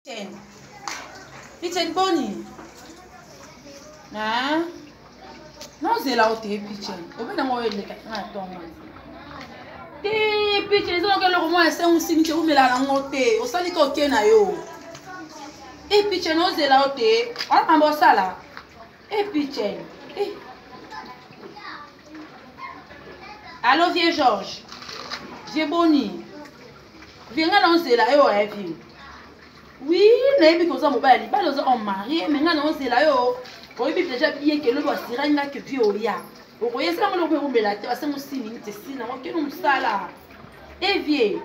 Chen. Pichen boni? Ah? Nozela yo te Pichen. Obe nango oyo eleka nga na tongo. Te Pichen eza noka eloko mwa ya sengo sini te umela nango te. Osali ka oke na yo. E Pichen ozela yo te. Wana mambo osala. E Pichen. Eh. Allo vieux Georges. Vieux boni? Vieux nga naozela yo eh vieux. Oui, nayebi ke oza mobali ya libala oza homme marié, mais nga naozela yo. Oyebi déjà bien ke lobi asiraki nga ke vieux oya. Okoyesa ngo lobi eumela te, basengo 6 minutes esili nango kino mosala. Eh vieux.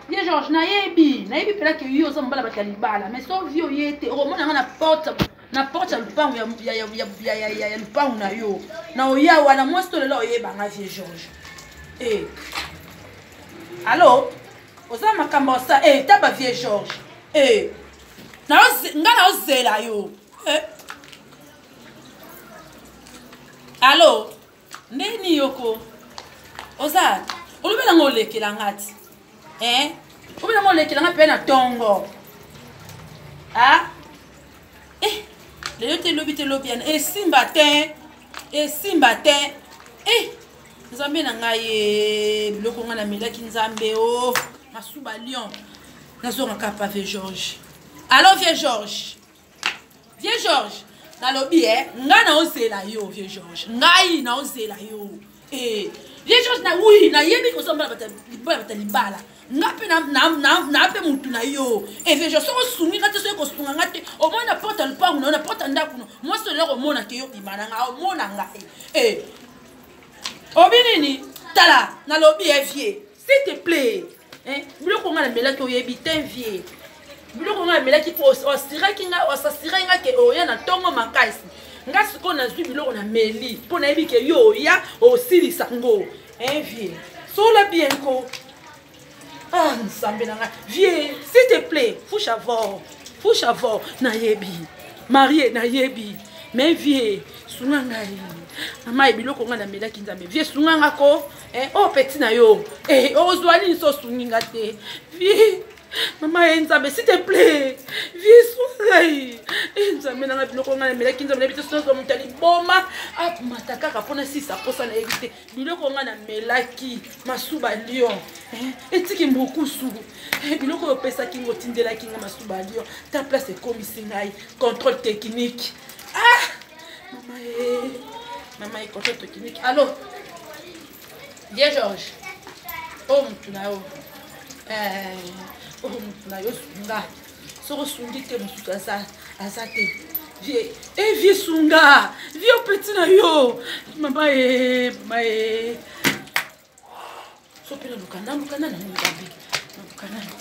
Vieux Georges, nayebi, nayebi mpela ke yo oza mobali ya bato ya libala, mais so vieux oye te, okomona nga na porte na porte ya lupangu ya, ya, ya, ya, ya, ya, ya, ya lupangu na yo na oya wana mwasi to lelo oyeba nga vieux Georges. Eh. Allo oza makambo osa eh taba vieux Georges. Eh. Na nga na ozela yo. Eh. Allo ndeni yoko oza olobi nango olekela nga ti eh olobi nango olekela nga mpe na tongo ah eh lelo te lobi te lobi yana esimba te esimba te eh nzambe na ngai eh, biloko ngai namelaki nzambe o oh, masuba lion nazonga kaka pa vieux georges allo vieux georges vieux georges nalobi e eh, ngai naozela yo vieux georges ngai naozela yo eh, vieux georges na wi nayebi koza mbala bata libala nga mpe na mpe motu na yo e vieux georges soki osungi nga te soki kosunga nga te omoni na porte ya lopango na yo na porte ya ndako no mwasi olela komona ke yo bima na nga omona ngai e obi nini tala nalobi e vieux s'il te plaît eh, biloko nga namelaki oyebi te vie biloko nga namelaki mpo osiraki nga osasiraki nga ke oya na ntongo makasi nga sikoyo nazwi biloko na meli mpo nayebi ke yo oya osilisa ngo eh, vie sola bien ko ah nzambe na ngai vie s'il te plaît fouche avor fouche avor nayebi marie nayebi mais vie sunga ngai mama ye biloko ngai namelaki nzambe vie sunga nga ko eh, oyo oh, peti na yo eh, ozwa nini so osungi nga te vie mama ye nzambe s'il te plaît vie sunga ngai eh, nzambe nanga biloko ngai namelaki nzambe nayebi te soki nazwa moto ya liboma amata kaka mpo nasisa mposa nayebi te biloko ngai namelaki masuba lion eh, etiki mbukusu eh, biloko oyo opesaki ngo otindelaki nga masuba lion ta place ekomisi ngai contrôle technique ah mama ye mama ye contrôle technique allo vieux georges oyo oh, motu na yo eh, oyo oh, motu na yo sunga soki osungi te mosusu aza aza te vie e eh, vie sunga vie opeti na yo mama ye mama ye so mpe naluka naluka nani yango nzambe naluka nani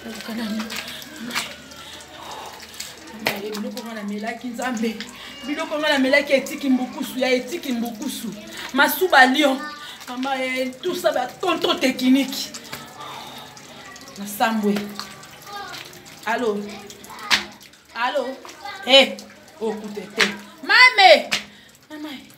naluka nani biloko nga namelaki nzambe biloko nga namelaki etiki mbukusu ya etiki mbukusu masuba lion mama eh, tout ça ba contrôle technique nasambwe allo allo e eh, okute te mame mama eh.